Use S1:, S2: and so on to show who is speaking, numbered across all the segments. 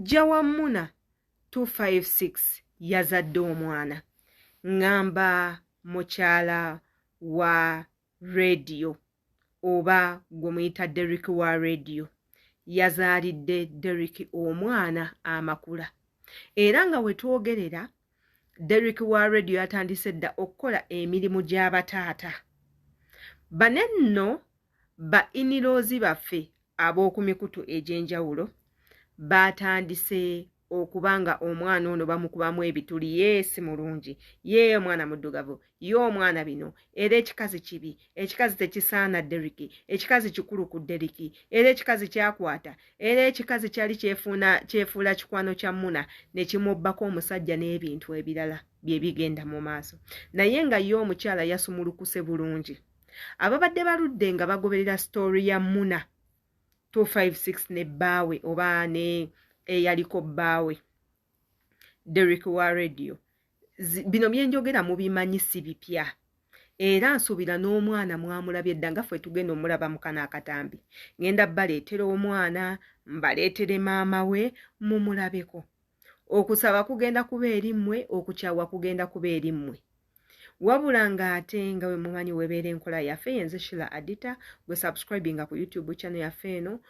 S1: Mujja wa Muna 256 yazadde omwana, ŋŋamba mukyala wa Radio oba gwe muyita Derrick wa Radio, yazaalidde Derrick omwana amakula. Era nga we twogerera Derrick wa Radio yatandise dda okukola emirimu gy'abataata. Bane nno ba in-laws baffe ab'oku mikutu egy'enjawulo batandise okubanga omwana ono bamukubamu ebituli, ye si mulungi, ye omwana muddugavu, ye omwana bino, era ekikazi kibi, ekikazi tekisaana Derrick, ekikazi kikulu ku Derrick, era ekikazi kyakwata, era ekikazi kyali kyefuula kikwano kya Muna ne kimubbako omusajja n'ebintu ebirala bye bigenda mu maaso. Naye nga ye omukyala yasumulukuse bulungi. Ababadde baludde nga bagoberera story ya Muna 256 ne bbaawe oba ne eyaliko bbaawe Derrick wa Radio, bino byenjogera mubimanyi si bipya, era nsuubira n'omwana mwamulabye dda nga ffe tugenda omulaba mu kano akatambi. Ngenda baleetera omwana, mbaleetere maama we mumulabeko. Okusaba kugenda kuba eri mmwe, okukyawa kugenda kuba eri mmwe. Wabula ng'ate nga bwe mumanyi webeera enkola yaffe, yenze Shila Adita, gwe subscribinga ku YouTube channel yaffe eno,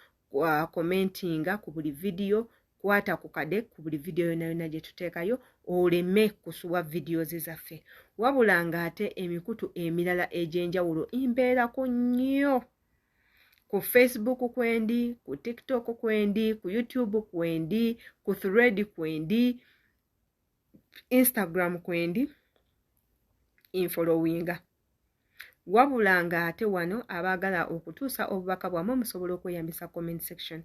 S1: commentinga ku buli video, kwata ku kade ku buli video yonna yonna gye tuteekayo, oleme kusubwa videos zaffe. Wabula ng'ate emikutu emirala egy'enjawulo imbeerako nnyo. Ku Facebook kwendi, ku TikTok kwendi, ku YouTube kwendi, ku Thread kwendi, Instagram kwendi, infollowinga. Wabula ng'ate wano abaagala okutuusa obubaka bwammwe musobola okweyambisa comment section.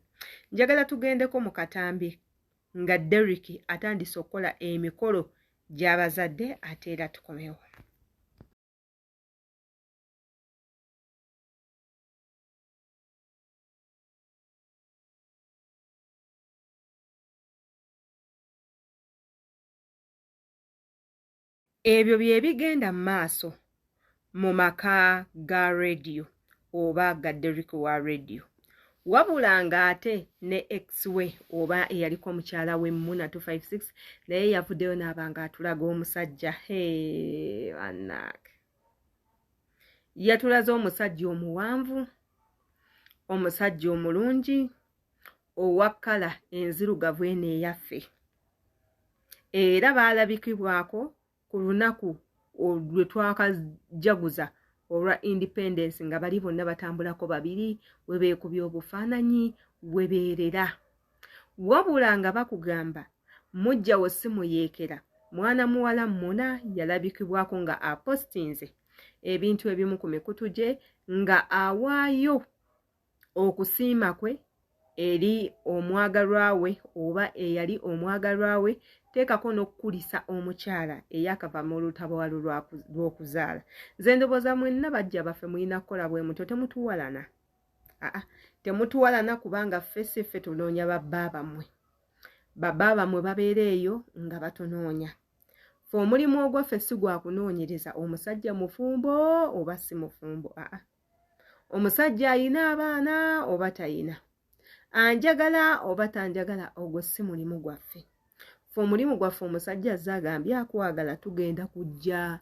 S1: Njagala tugendeko mu katambi nga Derrick atandise okukola emikolo gy'abazadde, ate era tukomewo. Ebyo bye bigenda mu maaso mu maka ga Radio oba ga Derrick wa Radio. Wabula ng'ate ne ex we oba eyaliko omukyala we Muna 256 naye yavuddeyo n'aba ng'atulaga omusajja. Hey, bannange, yatulaze omusajja omuwanvu, omusajja omulungi, owa kkala enzirugavu eno eyaffe. Era baalabikibwako ku lunaku lwe twakajaguza olwa independence nga bali bonna batambulako babiri, we beekubye obufaananyi, we beerera. Wabula nga bakugamba mujjawo si muyeekera, mwana muwala Muna yalabikibwako nga apostinze ebintu ebimu ku mikutu gye nga awaayo okusiima kwe eri omwagalwa we oba eyali omwagalwa we, teekako n'okukulisa omukyala eyakava mu lutabaalo lw'okuzaala. Nze ndowooza mwenna bajja baffe mulina kukola bwe mutyo, temutuwalana. Aa, temutuwalana kubanga ffe si ffe tunoonya babba bammwe. Babba bammwe babeera eyo nga batunoonya. Ffe omulimu ogwaffe si gwa kunoonyereza omusajja mufumbo oba si mufumbo. Aa, omusajja ayina abaana oba tayina, anjagala oba tanjagala, ogwo si mulimu gwaffe. Ffe omulimu gwaffe omusajja azze agambye akwagala, tugenda kujja,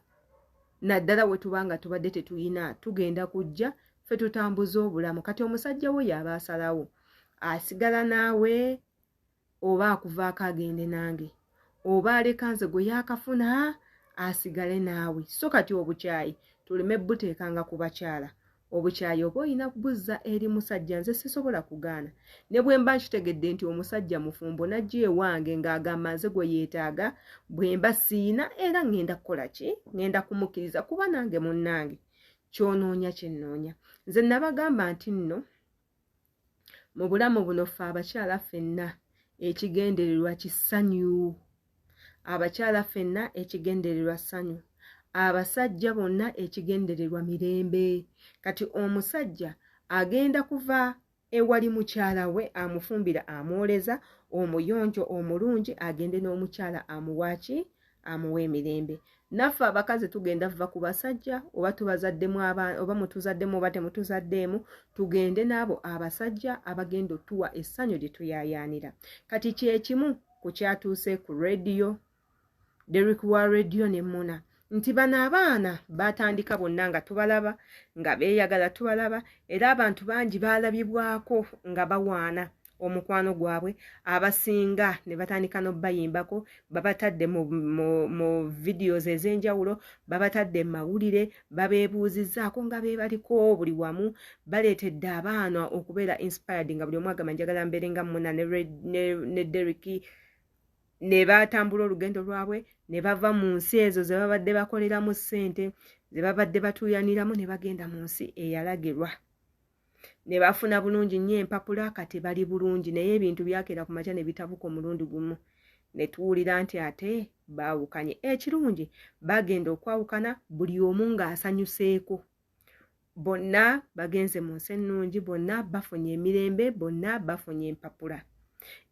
S1: naddala we tuba nga tubadde tetuyina, tugenda kujja ffe tutambuze obulamu. Kati omusajja we y'aba asalawo asigala naawe oba akuvaako agende nange, oba aleka nze gwe yaakafuna asigale naawe. So kati obukyayi tuleme buteekanga ku bakyala. Obukyayi oba olina kubuzza eri musajja, nze sisobola kugaana. Ne bwe mba nkitegedde nti omusajja mufumbo n'ajja ewange ng'agamba nze gwe yeetaaga, bwe mba siina era ŋŋenda kukola ki? Ŋŋenda kumukkiriza kuba nange munnange ky'onoonya kye nnoonya. Nze nabagamba nti nno mu bulamu buno ffe abakyala ffenna ekigendererwa kisanyu. Abakyala ffenna ekigendererwa ssanyu. Abasajja bonna ekigendererwa mirembe. Kati omusajja agenda kuva ewali mukyala we amufumbira, amwoleza, omuyonjo omulungi, agende n'omukyala amuwaaki, amuwa emirembe. Naffe abakazi tugenda vva ku basajja, oba tubazaddemu oba mutuzaddemu oba temutuzaddeemu, tugende n'abo abasajja abagenda otuwa essanyu lye tuyaayaanira. Kati kyekimu ku kyatuuse ku Radio, Derrick wa Radio ne Muna, nti bano abaana batandika bonna nga tubalaba nga beeyagala, tubalaba era abantu bangi baalabibwako nga bawaana omukwano gwabwe, abasinga ne batandika n'obbayimbako, babatadde mu videos ez'enjawulo, babatadde mu mawulire, babeebuuzizzaako nga beebaliko buli wamu, baleetedde abaana okubeera inspired, nga buli omu agamba njagala mbeere nga Muna ne Derrick. Ne batambula olugendo lwabwe ne bava mu nsi ezo ze babadde bakoleramu ssente, ze babadde batuuyaniramu, ne bagenda mu nsi eyalagirwa ne bafuna bulungi nnyo empapula. Kati bali bulungi, naye ebintu byakeera ku makya ne bitabuka omulundi gumu, ne tuwulira nti ate baawukanye. Ekirungi, bagenda okwawukana buli omu ng'asanyuseeko, bonna bagenze mu nsi ennungi, bonna bafunye emirembe, bonna bafunye empapula.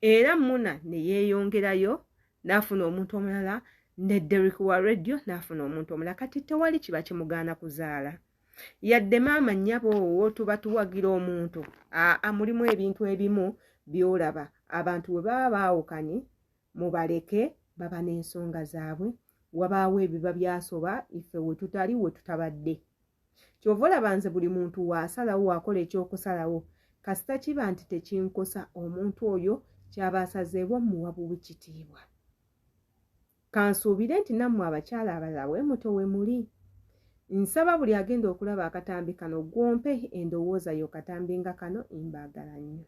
S1: Era Muna ne yeeyongerayo n'afuna omuntu omulala, ne Derrick wa Radio n'afuna omuntu omulala. Kati tewali kiba kimugaana kuzaala, yadde maama nnyabo owo tuba tuwagira omuntu. Aa, mulimu ebintu ebimu by'olaba abantu bwe baba baawukanye, mubaleke, baba n'ensonga zaabwe, wabaawo ebiba byasoba, ife we tutali we tutabadde. Kyova olaba nze buli muntu waasalawo, waakola ekyokusalawo, kasita kiba nti tekinkosa, omuntu oyo kyaba asazeewo muwa buwi kitiibwa. Kansuubire nti nammwe abakyala abalala bwe muto we muli. Nsaba buli agenda okulaba akatambi kano gwompe endowooza yo katambi nga kano. Mbaagala nnyo.